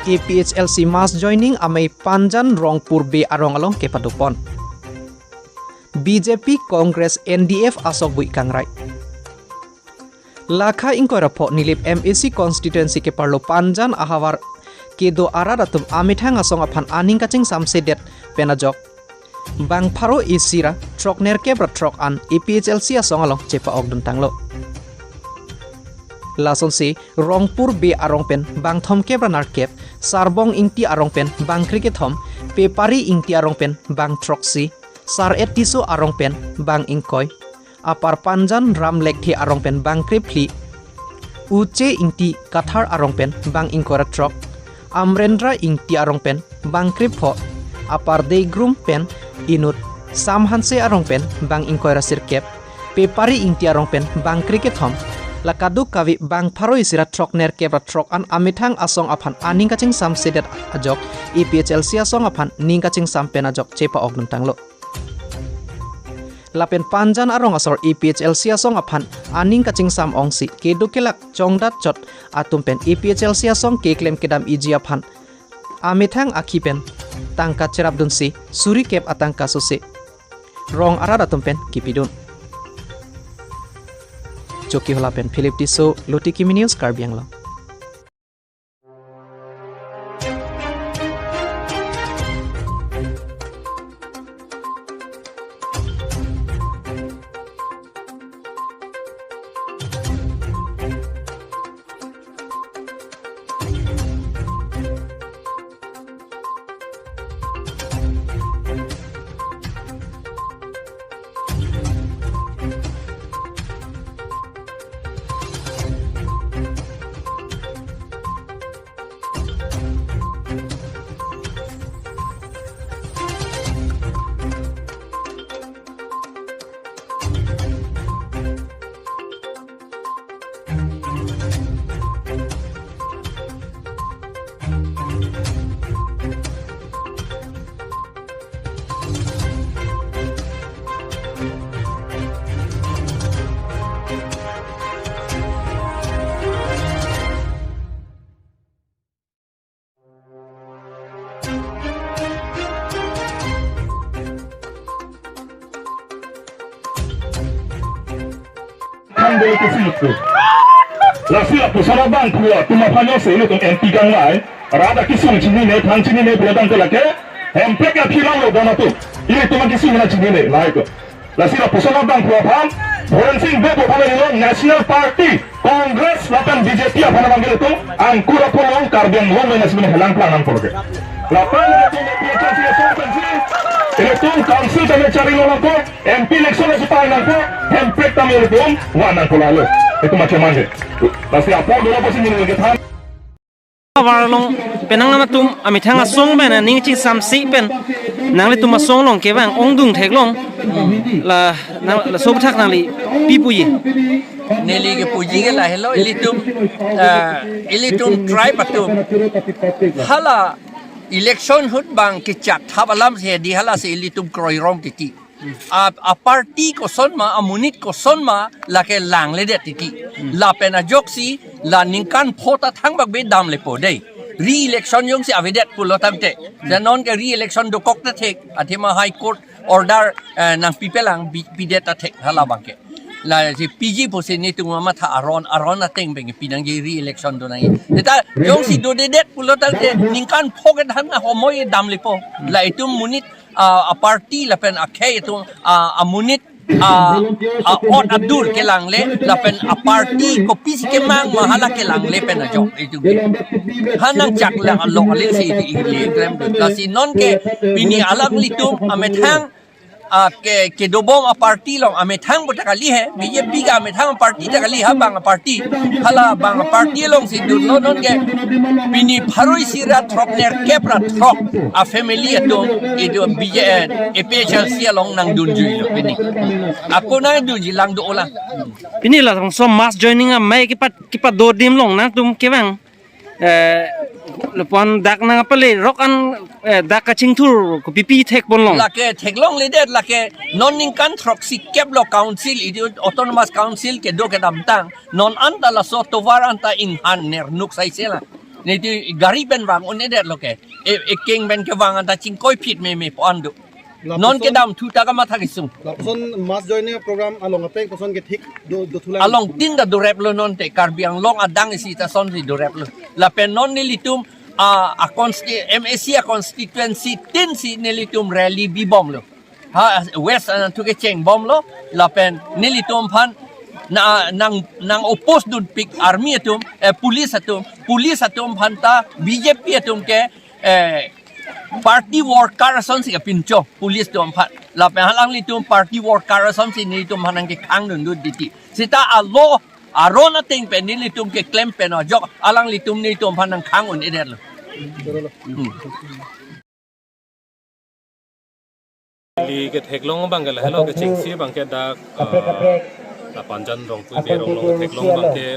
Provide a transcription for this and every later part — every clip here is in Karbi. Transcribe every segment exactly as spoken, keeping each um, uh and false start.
A P H L C mass joining amei Panjan Rongpur Bey arong along kepadopon. B J P, Congress, N D F asokbui kangrai. Lakha ingkoi ra pho Nilip M A C constituency keparlo Panjan ahavar kedo arat atum amethang asong aphan aning kachingsamsedet pen ajok bang pharo isi ra throk nerkep ra throk an A P H L C asong along chepa-okdun tanglo. Lasonsi Rongpur Bey arong pen bang thomkep ra nerkep, Sarbong Ingti arong pen bang krekethom, Pepari Ingti arong pen bang throksi, Sar-et Tisso arong pen bang ingkoi, Upper Panjan Ram Lekthe arong pen bang krephli, Uche Ingti Kathar arong pen bang ingkoi ra throk, Amrendra Ingti arong pen bang krepho, Upper Deigrum pen inut Sam Hanse arong pen bang ingkoi ra sirkep, Pepari Ingti arong pen bang krekethom, la kadokave bang pharo isi ra throk nerkep ra throk an amethang asong aphan aning kachingsamsedet ajok A P H L C asong aphan ning kachingsam pen ajok chepa-okdun tanglo. Lapen Panjan arong asor A P H L C asong aphan aning kachingsam ongsi kedo kelak chongdat chot atum pen A P H L C asong keklem kedam iji aphan amethang akhi pen tangka cherapdunsi suri kep atangka sose rong arat atum pen kipidun. Chokihola pen Philip Tisso, Lotiki Mini News, Karbi Anglong. Kan dele kisi itu. Lasi lapuson abang phua, tuma phano se ilitum M P kangnai. Rada kisung chinine, thang chinine, beladang te lake. Hemprek aphi rang lo dana tu. Ilitum kisung na chinine, la itu. Lasi lapuson abang phua aphan, Biren Singh Bey aphan ilo National Party, Congress, lapen B J P aphan abang ilitum angkur apolong Karbi Anglong lo nasi mene helang plang nangpo lake. Lapen ilitum ilitum council tame charilo nangpo, M P election lo supai nangpo, Hemprek tame ilitum van nangpo lalo. Itu macam mana? Lasi apor dolo pasi mene kethan. Ahavar along penang atum amethang asong pen aning chingsamsi pen nanglitum asong along kevang ongdung theklong, la nang, laso aphuthak nangli pi puji? Neli kepuji ke lahelo, ilitum, ah, ilitum tribe atum hala election ahut bang kechak thap alam si hedi, hala si ilitum kroirong titi. A, a party koson ma, amonit koson ma, lake langledet titi. Hmm. Lapen ajoksi, la ningkan pho ta thangbak be damlepo dei. Re-election jongsi avedet pulo tangte. Hmm. Te non ke re-election dokok ta thek, athema High Court order, eh, nangpipelang pi-, pidet ta thek hala abangke. Lasi piji pusi netum amatha aron, aron ateng pen pinangji, re-election donangji. Te ta jongsi dodedet pulo tangte ningkan pho ke thang ahomoi damlepo. Hmm. La itum monit a, a party lapen akhei atum, a, amonit, a, a-ot adur kelangle, lapen a party kopisi kemang ma hala kelangle pen ajok itu ke. Ha nangchak lang along aling si itu ingli krem. Lasi non ke pini alanglitum amethang, a, ke, kedobom a party along amethang bo ta kali he, B J P ke amethang a party ta kali, ha bang a party. Hala bang a party alongsi dunlo non ke pini pharo isi ra throk nerkep ra throk a family atum itum B J, A P H L C along nangdunjuilo pini. Ako nangdunji lang do olang. Pini labangso mass joining amei kepa, kepadodim along nangtum kevang, eh, lapu-an dak nangpalerok an, eh, dak kachingthur kopipi thekponlong? Lake theklongledet, lake non ningkan throksi kep lo council, itum autonomous council kedo kedamtang. Non anta laso tovar anta inghan nernuk saise la. Niti gari pen vang un-edetlo ke. E, ekeng pen kevang anta chingkoi phit meme pu an do. Non kedamthu ta kamatha kesung. Lapuson mass joining program along ateng puson kethik do, do thulang. Along tin ta doreplo non te Karbi Anglong adang isi ta sonsi doreplo. Lapen non nelitum a, a consti-, M A C a constituency tin si nelitum rally bibomlo. Ha, West anathu kecheng bomlo, lapen nelitum aphan na, nang, nang oppose dunpik army atum, eh, police atum, police atum aphan ta B J P atum ke, eh, party worker asonsi kapincho, police atum aphan. Lapen alanglitum party worker asonsi nelitum aphan nangkekhang dundun titi. Seta a-law aron ateng pen nelitum keklem pen ajok, alanglitum nelitum aphan nangkhang un-edetlo. Hmm. Neli ketheklong abang ke lahelo, kechengsi abang ke dak, eh, la Panjan Rongpui Bey Ronglong ketheklong abang ke,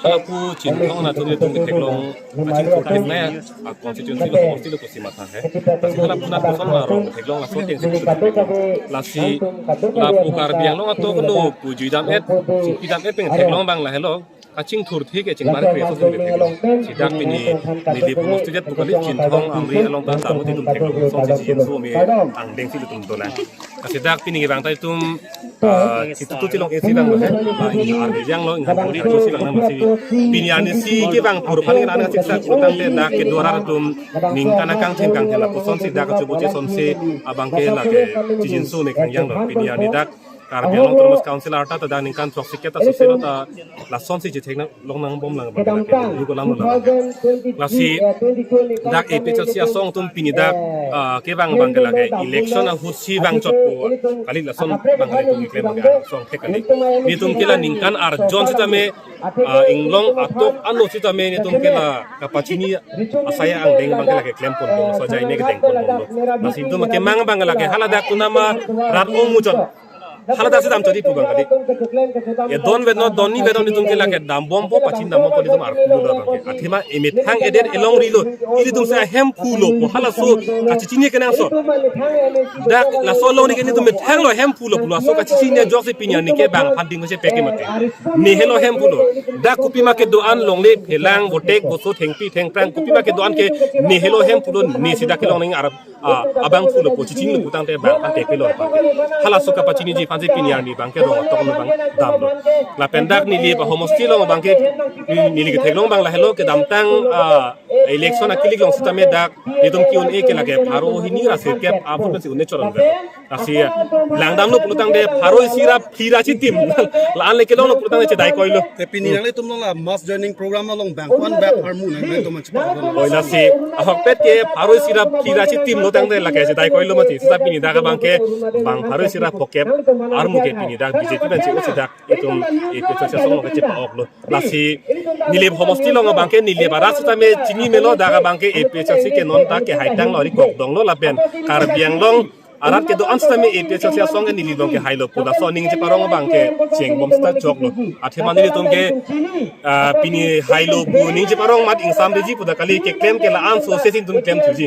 hala pu Chinthong anatthu nelitum ketheklong kachingthurthip nai, a constituency lo, homosti lo pusi matha he. Lasi hala pu nat koson arong ketheklong, laso atengsi ketheklong. Lasi lapu Karbi Anglong atum keno pu juidam-et, chingpidam-et pen ketheklong abang lahelo. Kachingthurthip ke chingbar kre aso si ketheklong. Si dak pini Nilip homosti det pu kali, Chinthong, Amri along ta tamo titum theklong asonsi chijinso me angdeng si itum dolang. Lasi dak pini kevang ta itum, ah, chitutu chilong esi vanglo he. Ah, ini arve janglo, ini hampung arve si vang nang si. Pini arni si kevang pur phan nang siksa kutang te dak kedo arat atum ningkan akangthin kangthin lapuson si dak kachubuche sonsi abang ke lake chijinso me khangjanglo. Pini arni dak Karbi Anglong Autonomous Council arta ta dak ningkan throksi keta soselo ta lasonsi chethek nang long nangbomlang abang ke lake dulu kolam lo lang. Lasi dak A P H L C asong atum pini dak, ah, kevang abang ke lake election ahut si vangchotpo kali, lason abang ke itum keklem abang ke asong thek kali. Nelitum ke la ningkan arjon sitame, ah, inglong atok ano sitame nelitum ke la kapachini asai angdeng abang ke lake klemponbom, sajai ne kedengponbomlo. Lasi itum kemang abang ke lake hala dak kunama rat ong muchot. Hala dak si damchot-i pu abang kali. Edon venon, donni venon itum ke lake dambompo, pachin dambompo itum arpu lo abang ke. Athema emethang edet elongrilo, ilitum si ahemphu lo pu halaso kachechini kenangsot. Dak laso along ni ke nelitum methang lo hemphu lo pu laso kachechini ajoksi pini arni ke bang aphan ding kose peke mati. Ne helo hemphu lo. Dak kopima kedo-an longle phelang, botek, boso, thengpi, thengphrang, kopima kedo-an ke ne helo hemphu lo, ne si dak kelong nang arap, ah, abangphu lo pu chechini lo putangte bang aphan kepelo aphan. Halaso kapachiniji aphansi pini arni abang ke rong atok abang damlo. Lapen dak Nilip ahomosti along abang ke, neli ketheklong abang lahelo, kedamtang, ah, election akilik along sitame dak nelitum ke-un-e ke lake pharo hini ra sirkep apor pensi un-e choron ber. Lasi langdamlo pulotangte pharo isi ra phli ra chitim. La-an le kelonglo pulotangte chedai koilo. Te pini nanglitum along la mass joining program along bang ko-an bak armu nangtum chepaklo. Oi, lasi ahokpet ke pharo isi ra phli ra chitim lo tangte lake chedai koilo mati. Seta pini dak abang ke bang pharo isi ra phokep armu ke pini dak B J P pensi usi dak itum A P H L C asong ke chepa-oklo. Lasi Nilip homosti along abang ke Nilip arat sitame chini melo, dak abang ke A P H L C ke non ta kehaitanglo, ari kokdonglo lapen Karbi Anglong arat kedo-an sitame A P H L C asong ke Nilip along kehailo pu laso aning cheparong abang ke chengbom seta choklo. Athema nelitum ke, ah, pini hailo pu aning cheparong mat ingsam reji pu dak kali, keklem ke la-an so se si itum klemthuji.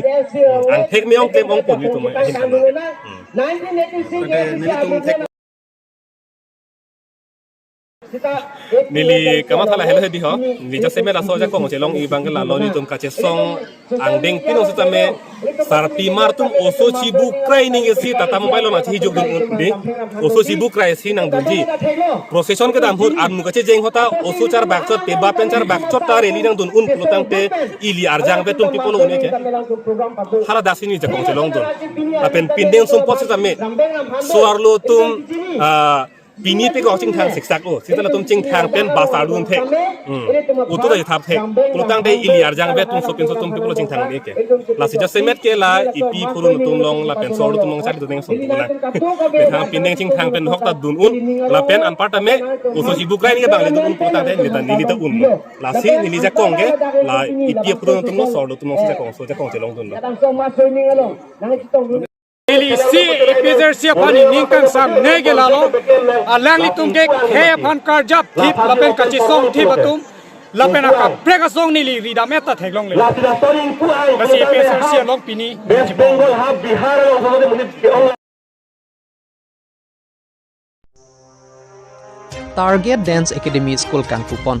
Angthek me-ong klem-ongpo nelitum ahin kan. Hmm. Ade nelitum thek Neli kamatha lahelo hedi ho. Neli jasemet laso ajakong chelong-i abang ke lalo nelitum kachesong angdeng pinong sitame sarpimar atum oso chibukrai ning isi Tata Mobile along nangchehijokdun un di. Oso chibukrai si nangdunji. Procession kedam ahut armu kachejeng ahut ta oso charbakchot, peba pen charbakchot ta rally nangdun un pulotangte ili arjangve atum pi pulo un-e ke. Hala dak si neli jakong chelongdun. Lapen pindeng sumpot sitame so-arlo atum, ah, pini pekok chingthang siksak o, seta latum chingthang pen bas arlun thek. Hmm. Utu ta ithap thek. Pulotangte ili arjangve atum sopinso atum pi pulo chingthang un-e ke. Lasi jasemet ke la epi phurun atum along lapen so-arlo atum along chari atum ason pulang. Methang pindeng chingthang pen hok ta dun un, lapen anparta me oso chibukrai ning ke bang le dun un pulotangte neli ta neli ta un. Lasi neli jakong ke la epi phurun atum along so-arlo atum along si jakong, so jakong chelongdunlo. Neli isi A P H L C aphan ningkan sam ne ke lalo, alanglitum ke khei aphan karjap thip lapen kachesong thip atum lapen akaprek asong neli ridam-et ta theklongle. Lasi A P H L C along pini. Target Dance Academy School kangpupon.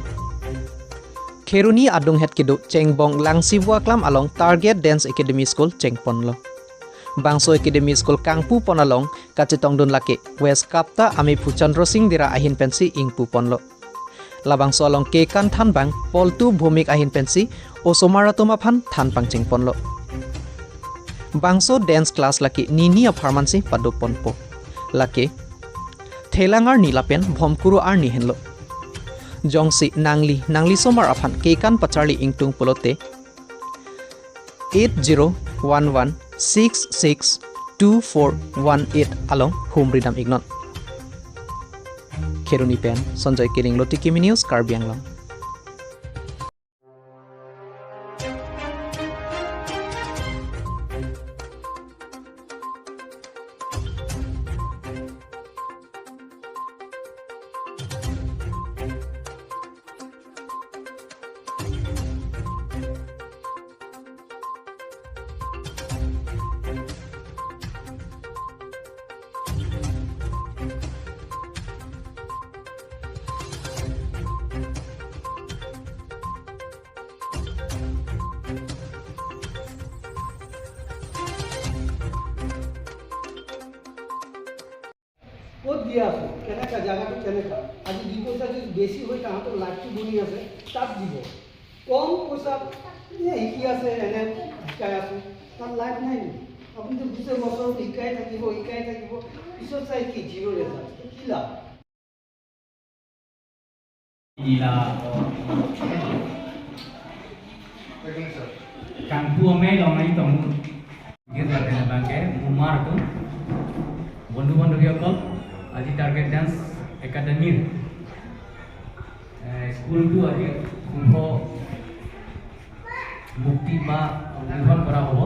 Kheroni adunghet kedo Chengbong Langsibu Aklam along Target Dance Academy School chengponlo. Bangso Academy School kangpupon along kachetongdun lake West Kapta Amephu Chandra Singh Dera ahin pensi ingpuponlo. Labangso along kekan thanbang Poltu Bhumik ahin pensi osomar atum aphan than pangchengponlo. Bangso dance class lake nini apharmansi padoponpo. Lake thelang arni lapen Bhomkuru arni henlo. Jongsi nangli nanglisomar aphan kekan pacharli ingtung pulote eight zero one one six six two four one eight along humridam iknon. Kheroni pen Sanjoy Killing, Lotiki News, Karbi Anglong. ক'ত দিয়া আছে? কেনেকা জাগাটো কেনেকা? আজি দুই পইচা যদি বেছি হয়, তাহাঁতৰ লাইফটো বনি আছে, তাত দিব। কম পইচা, এ, শিকি আছে, এনে শিকাই আছে, তাত লাইফ নাই নেকি? আপুনি তো গোটেই বছৰটো শিকাই থাকিব, শিকাই থাকিব, পিছত চাই কি? Zero' result. কি লাভ? Ila kangpu amei long ai tong. Gita bangke umar tu. Bondhu bondhu ya kol. Aji Target Dance Academy, eh, school tu aji kumpho mukti ba umphon kora hobo.